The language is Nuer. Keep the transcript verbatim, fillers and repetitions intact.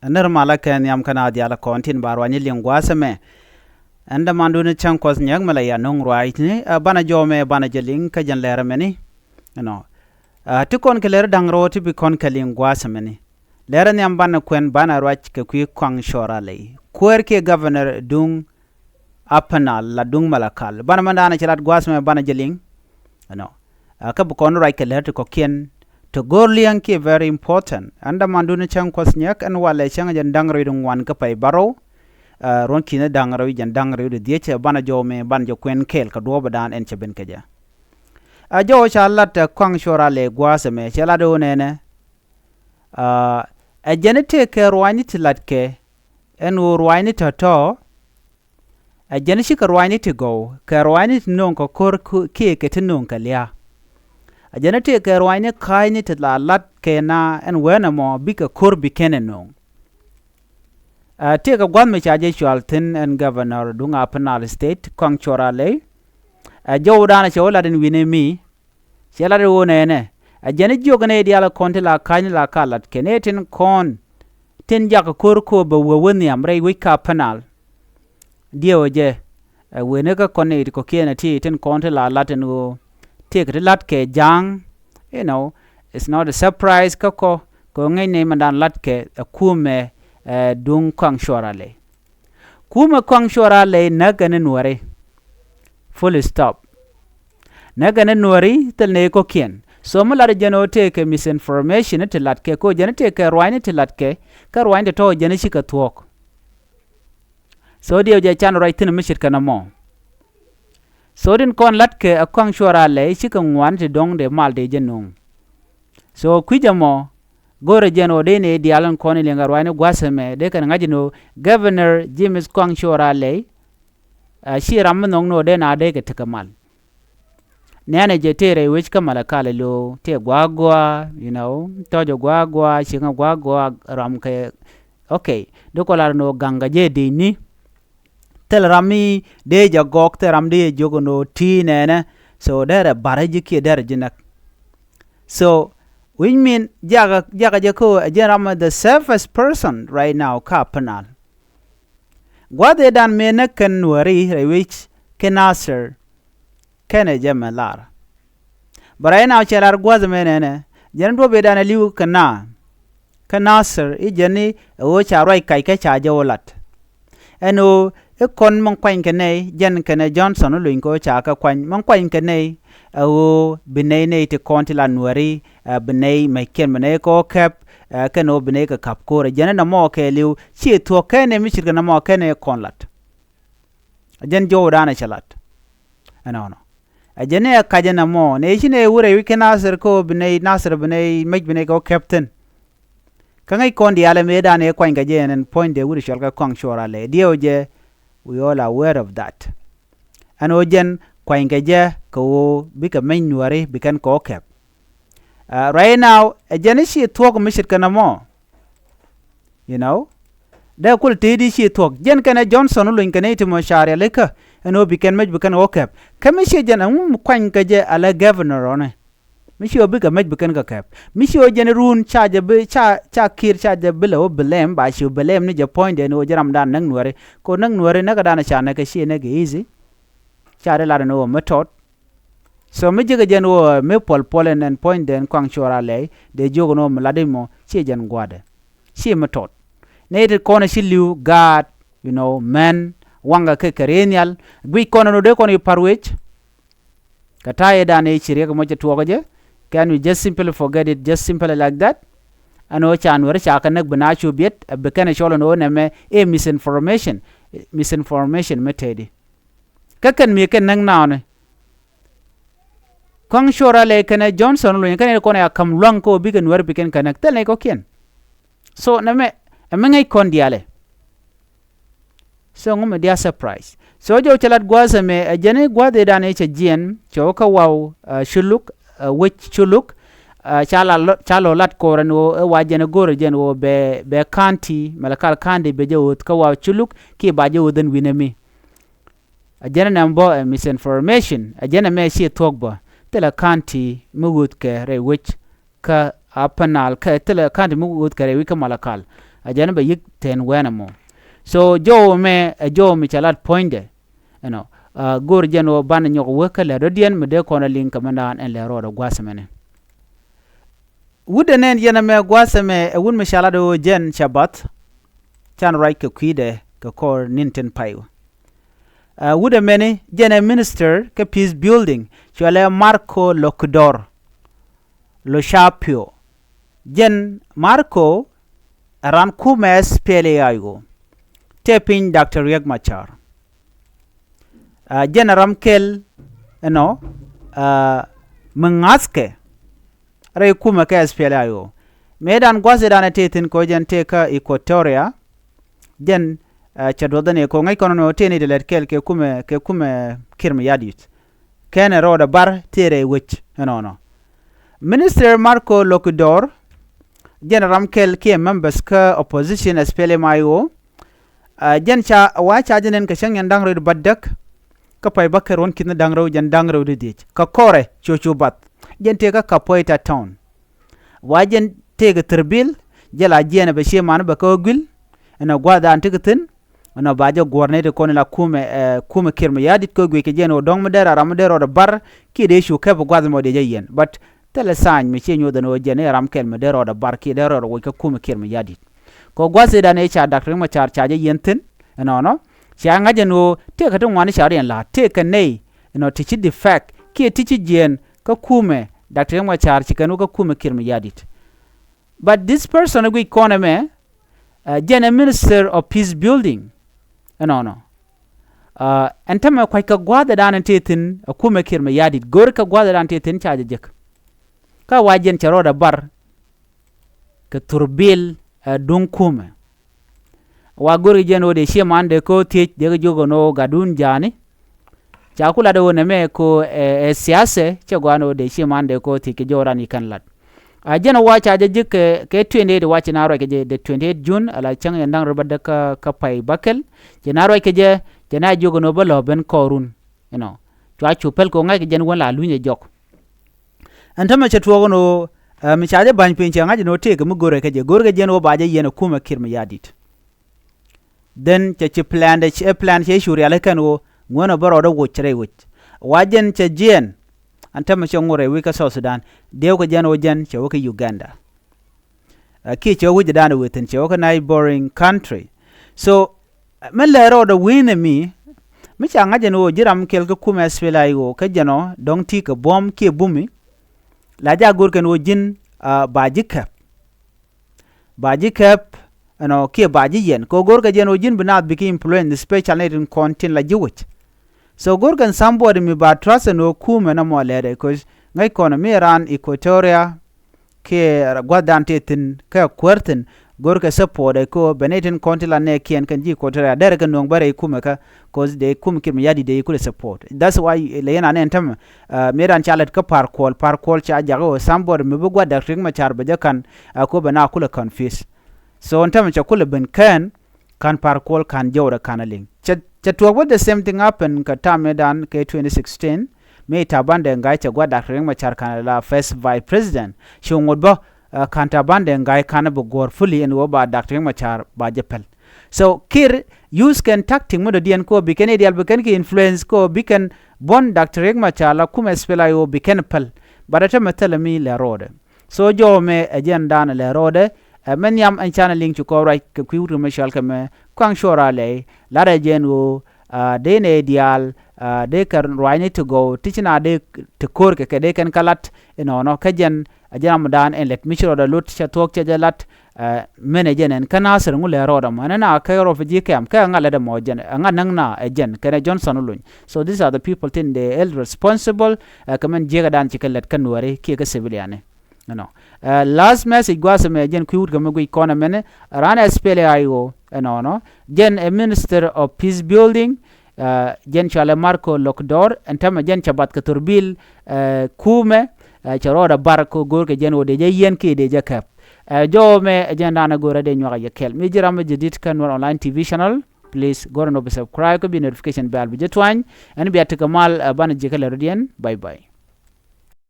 Ɛ nir malä kɛ nhiam kä naath diaal kɔn tin ba ruany liŋ gua̱a̱th ɛmɛ. Ɛn dämandun cäŋ Kuɔth Nyiɛk mi la ya nöŋ ruacni, ɛ banɛ jɔw mɛ banɛ jɛ liŋ kä jɛn lɛr ɛmɛni. Ɛnɔ. Ɛ ti kɔn kɛ lɛr da̱ŋ rɛw ti bi kɔn kɛ liŋ gua̱a̱th ɛmɛni. Lɛr ɛ nhiam banɛ kuɛn banɛ ruac kɛ kui̱ Kɔaŋ Cuɔr Alɛy. Kuäär kiɛ governor duŋ Upper Nile la duŋ Malakal. Banɛ mɛn da̱a̱n cɛ lat gua̱a̱th ɛmɛ banɛ jɛ liŋ. Ɛnɔ. Ɛ kä bi kɔn ruac kɛ lɛr ti kɔ̱kiɛn ti go̱r liɛŋ kiɛ very important. Ɛn dämandun cäŋ Kuɔth Nyiɛk ɛn walɛ cäŋ jɛn da̱ŋ rɛw di ŋuan kä pay bärɔw. Ɛ ruɔ̱n ki̱n da̱ŋ rɛw jɛn da̱ŋ rɛw di dhiec ɛ banɛ jɔw mɛ banɛ jɛ kuɛn kɛɛl kɛ duɔ̱ɔ̱p dan ɛn cɛ ben kɛ jɛ. Ɛ jɔw ca lat ɛ Kɔaŋ Cuɔr Alɛy gua̱a̱th ɛmɛ cɛ lat ɣöö nɛnɛ. Ɛ jɛn tëëkɛ ruaacni ti latkɛ ɛn ɣöö ruaacni tɔ̱tɔ̱. Ɛ jɛn cikɛ ruaacni ti gɔw kɛ ruaacni ti no̱o̱ŋ kɛ ko̱r kiɛ kɛ ti no̱o̱ŋ kɛ lia̱a̱. Ɛ jɛn tëëkɛ ruaacni ka̱a̱cni ti la lat kɛ na ɛn wee nɛmɔ bikɛ ko̱r bi kɛn ɛ no̱o̱ŋ. Ɛ tëëkɛ gua̱th mi ca jɛ cual thi̱n ɛn governor duŋ Upper Nile State Kɔaŋ Cuɔr Alɛy. Ɛ jɔwdan cɛ wä lat ɛn wi̱nɛ mi. Cɛ lat ɣöö nɛnɛ ɛ jɛn jiök nɛy diaal kɔn ti la ka̱ny la ka lat kɛ nɛy tin kɔn tin jakä ko̱r ko̱ bɛ wee wä nhiam rɛy wec ka Upper Nile. Diɛw ɛ jɛ ɛ wen kä kɔn nɛy ti kɔ̱kiɛn ɛ ti tin kɔn ti la lat ɛn ɣöö tëëkɛ ti lat kɛ ja̱a̱ŋ. You know, it's not a surprise kä kɔ kɛ ɣöö ŋäc nɛy mɛndan lat kɛ ɛ kumɛ ɛ duŋ Kɔaŋ Cuɔr Alɛy. Kumɛ Kɔaŋ Cuɔr Alɛy näk ɛn nuɔri. Full stop. Näk ɛn nuɔri thil nɛy kɔ̱kiɛn. So mi lat jɛn ɣöö tëëkɛ misinformation ti latkɛ kɛ ɣöö jɛn tëëkɛ ruaacni ti latkɛ kä ruaacni tɔ̱tɔ̱ jɛn cikɛ thuɔ̱k. So diɛw jɛ can ruac thi̱n mi ce̱tkɛ nɔmɔ. So tin kɔn latkɛ ɛ Kɔaŋ Cuɔr Alɛy cikɛ ŋuan ti dɔ̱ŋ dee mal dee jɛ no̱o̱ŋ. So kui̱c ɛmɔ go̱rɛ jɛn ɣöö dee nɛy diaal in kɔn in liɛŋkɛ ruaacni gua̱a̱th ɛmɛ dee kɛn ŋa̱c in ɣöö Governor James Kɔaŋ Cuɔr Alɛy. Ɛ ci ram mi nhɔk ni ɣöö dee na dee kɛ tekɛ mal. Nɛnɛ jɛ tëë rɛy wec kä Malakal ɛ lo̱o̱ tëë gua̱a̱k gua̱a̱, you know, tɔ̱cɛ gua̱a̱k gua̱a̱, cieŋɛ gua̱a̱k gua̱a̱ ram kɛ. Okay, dee kɔ lar ni ɣöö gaŋ kɛ jɛ dee ni. Thil ram mi dee jɛ gɔɔk thil ram dee jɛ jiök ni ɣöö ti nɛnɛ. So derɛ barä ji̱ kiɛ derɛ ji̱ näk. So which mean jakä jakä jɛ kä ɛ jɛn ram ɛ the safest person right now kä Upper Nile. Gua̱th ëëdan mëë näk kɛn nuääri rɛy wec kɛ Nasir. Kɛnɛ jɛ mɛ lar. Bɛ rɛy na cɛ lar gua̱th mɛ nɛnɛ jɛn duɔ̱p ëëdan ɛ li̱w kɛ na. Kä Nasir i̱ jɛn i̱ ɛ ɣöö ca ruac kac kä ca jɛ wä lat. Ɛn ɣöö i̱ kɔn mi kuany kɛ nɛy jɛn kɛnɛ Johnson i̱ luny kɛ ɣöö ca kɛ kuany mi kuany kɛ nɛy. Ɛ ɣöö bi nɛy nɛy ti kɔn ti la nuääri ɛ bi nɛy mɛckiɛn bi nɛy kɛ ɣöö kɛp. Ɛ kɛn ɣöö bi nɛy kɛ ka̱p ko̱r ɛ jɛn ɛ nɔmɔ kɛɛliw ci thuɔ̱k kɛn ɛ mi ce̱tkɛ nɔmɔ kɛn ɛ kɔn lat. Ɛ jɛn jɔwdan ɛ cɛ lat. Ɛnɔnɔ ɛ jɛn ɛ kac ɛ nɔmɔ nɛy ci nɛy wurɛ wi̱c kɛ Nasir kɛ ɣöö bi nɛy Nasir bi nɛy mec bi nɛy kɛ ɣöö kɛp thi̱n. Kä ŋäc kɔn diaal ɛ mëëdan ɛ kuany kɛ jɛ ɛn ɛn puɔ̱nydɛ wut ɛ cɔal kɛ Kɔaŋ Cuɔr Alɛy diɛw jɛ. We all aware of that. Ɛn ɣöö jɛn kuany kɛ jɛ kɛ ɣöö bikɛ mec nuääri bi kɛn kɛ ɣöö kɛp. Right now ɛ jɛn i̱ ci thuɔ̱k mi ce̱tkɛ nɔmɔ. You know, dee kul tëëdi ci thuɔ̱k jɛn kɛnɛ Johnson luny kɛnɛ i̱ ti mɔ ca rialikä. Ɛn ɣöö bi kɛn mec bi kɛn ɣöö kɛp kä mi ciɛ jɛn ɛŋu mi kuany kɛ jɛ alɛ governor ɔnɛ. Mi ci ɣöö bikɛ mec bi kɛn kɛ kɛp mi ci ɣöö jɛn run ca jɛ bi ca ca Kiir ca jɛ bi lɛ ɣöö bi lɛm ba ci ɣöö bi lɛm ni jɛ puɔ̱nydɛ ni ɣöö jɛ ramdan näk nuääri. Kɛ ɣöö näk nuääri näk kɛ dan ca näk kɛ ci näk kɛ easy. Ca dee lat ni ɣöö mi tɔt. So mi ji̱kɛ jɛn ɣöö mi puɔl puɔl ɛn ɛn puɔ̱nydɛ ɛn Kɔaŋ Cuɔr Alɛy dee jiök ni ɣöö mi lat imɔ ciɛ jɛn gua̱dɛ. Ci mi tɔt. Nɛy ti kɔn ci li̱w gaat, you know, mɛn waŋkɛ kɛ kɛ riey nhial. Guic kɔn ɛn ɣöö dee kɔn i̱ pa̱r wec. Kɛ ta̱a̱ i̱ dan i̱ ci riɛk mɔ cɛ tuɔɔkä jɛ. Can we just simply forget it just simply like that? Ɛn ɣöö ca nuääri ca kɛ näk bi na cu biɛt ɛ bi kɛn ɛ cɔl ɛn ɣöö nɛmɛ i̱ misinformation. Misinformation mi tëëdi. Kä kɛn mi kɛn näk naɔni. Kɔaŋ Cuɔr Alɛy kɛnɛ Johnson luny kɛn i̱ kɔn ɛ a ka̱m lua̱ŋ kä ɣöö bikɛ nuääri bi kɛn kɛ näk thil nɛy kɔ̱kiɛn. So nɛmɛ ɛmɛ ŋäc kɔn diaalɛ. So ŋu mi dia surprise. So jɔw cɛ lat gua̱a̱th ɛmɛ ɛ jɛn i̱ gua̱a̱th ëëdan i̱ cɛ jiɛn cɛ wä kä waw. Culuk, wec Culuk. Ca la lɔ ca lɔ lat kɔr ɛn ɣöö ɛ wa jɛn i̱ go̱r ɛ jɛn ɣöö bɛ bɛ county Malakal county bɛ jɛ ɣöth kä waw Culuk kiɛ ba jɛ ɣöth ɛn wi̱nɛ mi. Ɛ jɛn ɛn ɛm bä ɛ misinformation ɛ jɛn ɛmɛ ci thuɔ̱k bä. Thilɛ county mi ɣöth kɛ rɛy wec kä Upper Nile kä thilɛ county mi ɣöth kɛ rɛy wec kä Malakal. A jɛn bɛ yi̱k tɛn wɛn ɛmɔ. So jɔw mɛ ɛ jɔw mi ca lat puɔ̱nydɛ. Ɛnɔ go̱o̱r jɛn ɣöö banɛ nyɔk wek kä lɛr dɔ̱diɛn mi dee kɔn ɛ liŋ kɛ mɛn daan ɛn lɛr rɔɔdɛ gua̱a̱th ɛmɛni. Wut ɛ nɛn yɛn ɛmɛ gua̱a̱th ɛmɛ ɛ wut mi ca lat ɣöö jɛn ca bath. Can ruac kɛ kui̱dɛ kɛ kɔr ni̱n tin pay wä. Wut ɛmɛni jɛn ɛ minister kä peace building cualɛ Marco Lockdor Lochapio. Jɛn Marco ɛ ran kumɛ S P L A I O tëë piny Doctor Riek Machar. Jɛn ɛ ram kɛl ɛnɔ mi ŋa̱thkɛ rɛy kumɛ kɛ S P L A I O. Mëëdan gua̱thidan ɛ tëë thi̱n kɛ ɣöö jɛn tëë kä Equatoria. Jɛn cɛ duɔth ni kɛ ɣöö ŋäc kɔn ni ɣöö tëë ni ti lɛt kɛl kɛ kumɛ kɛ kumɛ Kiir Mayardit. Kɛn ɛ rɔɔdɛ bar tëë rɛy wec ɛnɔnɔ. Minister Marco Lockdor jɛn ɛ ram kɛl kiɛ members kä opposition S P L M I O. Jɛn ca wa ca jɛ nɛn kɛ cäŋ yɛn da̱ŋ rɛw di bädäk. Kä pay bäkɛl ruɔ̱n ki̱n da̱ŋ rɛw jɛn da̱ŋ rɛw di dhiec kɛ kɔrɛ cu cu bath. Jɛn tëë kä Kapoeta Town. Wa jɛn tëëkɛ thirbil jɛ la jiɛɛn ɛ bɛ cie man bɛ kä guil. Ɛn ɛ gua̱a̱th daan tekɛ thi̱n. Ɛn ɛ ba jɛ guɔ̱r nɛy ti kɔn in la kumɛ ɛ kumɛ Kiir Mayardit kä guic kɛ jɛn ɣöö dɔ̱ŋ mi dee ram mi dee rɔɔdɛ bar kiɛ dee cu kɛp ɛ gua̱a̱th mɔ dee jɛ yiɛn. But thilɛ tha̱a̱ny mi ciɛ nyoth ɛn ɣöö jɛn ɛ ram kɛl mi dee rɔɔdɛ bar kiɛ dee rɔɔdɛ woc kä kumɛ Kiir Mayardit. Kɛ gua̱a̱th idan ëë ca Doctor Riek Machar ca jɛ yiɛn thi̱n ɛnɔnɔ. Cia ŋa̱c ɛn ɣöö tëëkɛ ti ŋuani ca riɛn la̱a̱t tëëkɛ nɛy ɛnɔ ti ci defect kiɛ ti ci jiɛɛn kä kumɛ Doctor Riek Machar ci kɛn wä kä kumɛ Kiir Mayardit. But this person ɛ guic kɔn ɛmɛ jɛn ɛ minister of peace building. Ɛnɔnɔ ɛn tämɛ kua̱c kɛ gua̱a̱th ɛ daan ɛn tëë thi̱n ɛ kumɛ Kiir Mayardit go̱o̱r kɛ gua̱a̱th ɛ daan tëë thi̱n ca jɛ jek. Kä wa jɛn cɛ rɔɔdɛ bar kɛ thurbil ɛ duŋ kumɛ. Wa go̱rkɛ jɛn ɣöö dee cie man dee ko̱ thiec dee kɛ jiök ɛn ɣöö gatdun ja̱a̱ni. Ca ku lat ɣöö nɛmɛ ko̱ ɛ siasɛ cɛ gɔaa ɛn ɣöö dee cie man dee ko̱ thiec kɛ jiök ran i̱ kɛn lat. A jɛn ɣöö wa ca jɛ ji̱ kɛ kɛ twenty eight wa ci na ruac kɛ jɛ dee twenty eight June ala cäŋ yɛn da̱ŋ rɔ bädäk kä pay bäkɛl. Ci na ruac kɛ jɛ cɛ na jiök ɛn ɣöö bä lɔ̱ɔ̱ ben kɔɔrun. Inɔ cua cu pɛl kɛ ɣöö ŋa̱ckɛ jɛn wän la lunyɛ jɔk. Ɛn tämɛ cɛ tuɔɔk ɛn ɣöö mi ca jɛ ba̱ny piny cɛ ŋa̱c ɛn ɣöö tëëkɛ mi go̱rɛ kɛ jɛ go̱rkɛ jɛn ɣöö ba jɛ yɛn ɛ kumɛ Kiir Mayardit. Then cɛ ci plan dɛ cɛ plan cɛ cu rial ikɛn ɣöö ŋuänɛ bä rɔɔdɛ woc rɛy wec. Wa jɛn cɛ jiɛɛn ɛn tämɛ cɛ ŋot rɛy wec kä South Sudan. Dee wä kɛ jɛn ɣöö jɛn cɛ wä kä Uganda. Kiɛ cɛ wä wi̱cdan ɛ wethin cɛ wä kä neighboring country. So mi lɛ rɔɔdɛ wi̱i̱nɛ mi mi ca ŋa̱c ɛn ɣöö ji̱ ram kɛl kä kumɛ S P L A I O kä jɛn ɔ dɔ̱ŋ ti kɛ buɔ̱m kiɛ bumi. La ja go̱rkɛn ɣöö ji̱n ba ji̱ kɛp. Ba ji̱ kɛp ɛnɔ kiɛ ba ji̱ yɛn kɛ ɣöö go̱rkɛ jɛn ɣöö ji̱n bi naath bikɛ influence special nɛy tin kɔn tin la ji̱ wec. So go̱rkɛn somebody mi ba trust ɛn ɣöö kumɛ nɔmɔ lɛɛrɛ cause ŋäc kɔn mi raan Equatoria. Kiɛ gua̱thdan tëë thi̱n kä kuäär thi̱n go̱rkɛ support ɛ kɛ ɣöö bɛ nɛy tin kɔn tin la nɛɛkiɛn kɛn ji̱ Equatoria derɛ kɛ nuɔ̱ŋ bä rɛy kumɛ kä. Cause dee kumɛ Kiir Mayardit dee kulɛ support. That's why lɛ yɛn anɛ ɛn tämɛ mëë ran ca lät kä Par Kuɔl, Par Kuɔl ca jakä ɣöö somebody mi bi gua̱th Doctor Riek Machar bɛ jɛ ka̱n. Ɛ kɛ ɣöö bɛ na kulɛ confuse. So ɛn tämɛ cɛ kulɛ ben kɛn ka̱n Par Kuɔl ka̱n jɔwdɛ ka̱n a liŋ. Cɛ tuɔɔk bä the same thing happen kɛ tam mëëdan kɛ twenty sixteen. Mëë Taban Deng Gai cɛ gua̱th Doctor Riek Machar ka̱n la first vice president ci ŋot bä. Ka̱n Taban Deng Gai ka̱n bi guɔ̱r fully ɛn ɣöö ba Doctor Riek Machar ba jɛ päl. So Kiir use kɛn tactic mi dɔ̱diɛn kɛ ɣöö bi kɛn i̱ diaal bi kɛn kɛ influence kɛ ɣöö bi kɛn buɔ̱n Doctor Riek Machar la kumɛ S P L A I O bi kɛn päl. But ɛ tämɛ thilɛ mi lɛ rɔɔdɛ. So jɔw mɛ ɛ jɛn daanɛ lɛ rɔɔdɛ. Ɛ mɛ nhiam ɛn canɛ liŋ ci kɔn ruac kɛ kui̱ wut kɛ mɛ cɔal kɛ mɛ kuaŋ cuɔr a lɛy lat ɛ jɛn ɣöö dee nɛ diaal dee kɛ ruacni ti gɔw ti ci na dee ti ko̱r kɛ kɛ dee kɛn kä lat. Inɔnɔ kä jɛn ɛ jɛn amdan ɛn lɛt mi ci rɔɔdɛ lot cɛ thuɔ̱k cɛ jɛ lat. Mɛn ɛ jɛn ɛn kä Nasir ŋu lɛ rɔɔdɛ mɔ ɛn ɛn a kɛ rɔɔdɛ ji̱ kɛm kɛ ɛ ŋa̱t lɛt ɛmɔ jɛn ɛ ŋa̱t näŋ na ɛ jɛn kɛn ɛ Johnson Oluny. So these are the people tin dee held responsible. Ɛ kɛ mɛn jiäkädan ci kɛ lɛt kä Nuääri kiɛ kä civilian ni. Ɛnɔ last message gua̱a̱th ɛmɛ jɛn kui̱ wut kɛ mi guic kɔn ɛmɛnɛ ran ɛ S P L A I O ɛnɔnɔ. Jɛn ɛ Minister of Peace Building. Jɛn cɔalɛ Marco Lockdor ɛn tämɛ jɛn cɛ bath kɛ thurbil. Kumɛ cɛ rɔɔdɛ bar kɛ go̱o̱r kɛ jɛn ɣöö dee jɛ yiɛn kiɛ dee jɛ kɛp. Jɔw mɛ ɛ jɛn daanɛ go̱o̱rɛ dee nyuak a yɛ kɛl mi ji̱ ram mi ji̱ di̱t kä Nuer Online T V channel. Please go̱o̱rɛ nɔ bi subscribe kä bi notification bell bi jɛ tuany. Ɛn bia tekɛ mal banɛ ji̱ kä lɛ rɔ̱diɛn. Bye bye.